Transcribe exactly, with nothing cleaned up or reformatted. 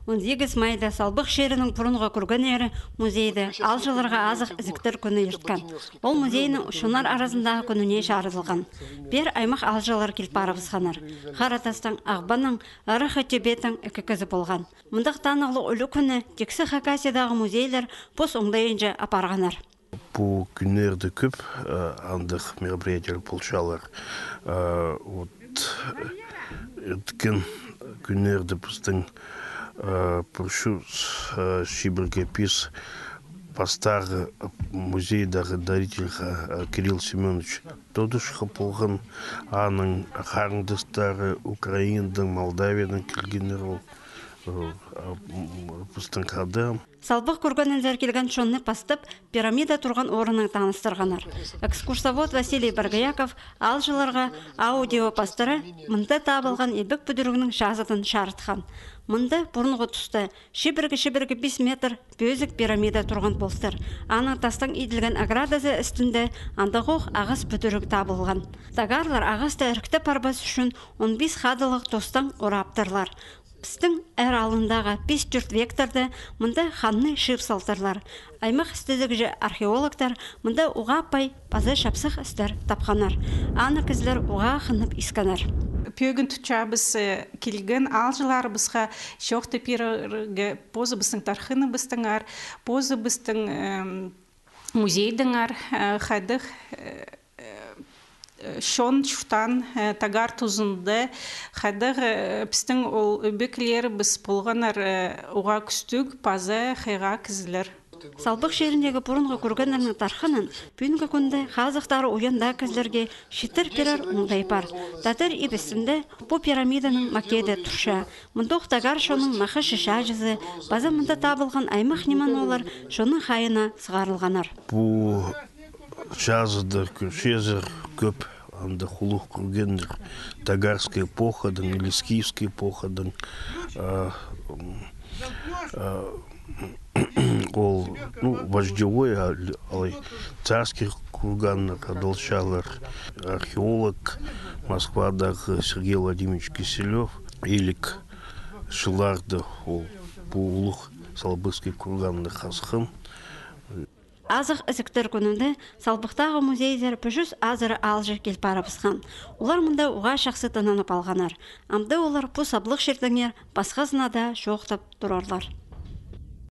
Он сигіс майда Салбых чирінің пурунғы кӱргеннері музейде аалҷыларға азых ізіктер кӱні ирткен. Ол музейнің чоннар аразындағы кӱніне чарыдылған. Пеер аймах аалҷылар кил парыбысханнар. Хара Тастаң, Ағбаннаң, Ыраххы Тӧбедең ікі кізі полған. Мындағ танығлығ ӱлӱкӱнні тиксі Хакасиядағы музейлер пос оңдайынҷа апарғаннар. Пу кӱннерде кӧп, э, андағ мероприятиелер полчалар. Э, вот, э, ӧткен кӱннерде пістің, э, пурчу, э, чибіргі пис пастағы музейдегі дарительға, э, Кирилл Семёнович Тодышха полған, аның харындастары Украинадаң, Молдавиядаң килгеннер ол, э, а, м, пістің хада. Салбых кӱргенінзер килген чонны пастап, пирамида турған орыннаң таныстырғаннар. Экскурсовод Василий Боргояков аалҷыларға аудио пастыра мында табылған ибек пӱдірігнің чазыдын чарытхан. Мында пурунғы туста чибіргі-чибіргі пис метр пӧзік пирамида турған полтыр. Аның тастаң иділген оградазы істінде андағох ағас пӱдіріг табылған. Тагарлар ағасты іріктеп парбас ӱчӱн он пис хадылығ тостаң ораптырлар. Пістің эр алнындағы пис-тӧрт вектерде мында ханны чыып салтырлар. Аймах істезігҷі археологтар мында уғаа пай паза чапсых істер тапханнар. Аны кізілер уғаа хынып искеннер. Пӧгін тутчабыс, э, килген аалҷыларыбысха чоохтап пирерге позыбыстың тархыныбыстаңар, позыбыстың, эм, музейдеңер, э, хайдағ, э, э, чон чуртаан, э, Тагар тузында, хайдағ, э, пістің ол ӧбекелерібіс полғаннар, э, уғаа кӱстіг паза хыйға кізілер. Салбых чиріндегі пурунғы кӱргеннернің тархынын пӱӱнгі кӱнде хазыхтары уянда кізілерге читір пирер оңдай пар. Тадар иб істінде пу пирамиданың макеті турча. Мындох тагар чонның махачы чаачызы паза мында табылған аймах ниме-ноо олар чонның хайиина сығарылғаннар. Пу чазыда кӧрчезер кӧп андағ улуғ кӱргеннер тагарскай эпохадаң или скифскай эпохадаң, а, м, а, ол, ну, вождевой, а, л-, алай царский курганнар адалчалар. Археолог Москвадағы Сергей Владимирович Киселёв илиг чылларда ол пу улуғ Салбыхскай курганны хасхан. Азых ізіктер кӱнінде Салбыхтағы музейзер пӱс чӱс азыра аалҷы кил парыбысхан. Олар мында уғаа чахсы тынанып алғаннар. Амды олар пу саблығ чирдеңер пасхазына даа чоохтап турарлар.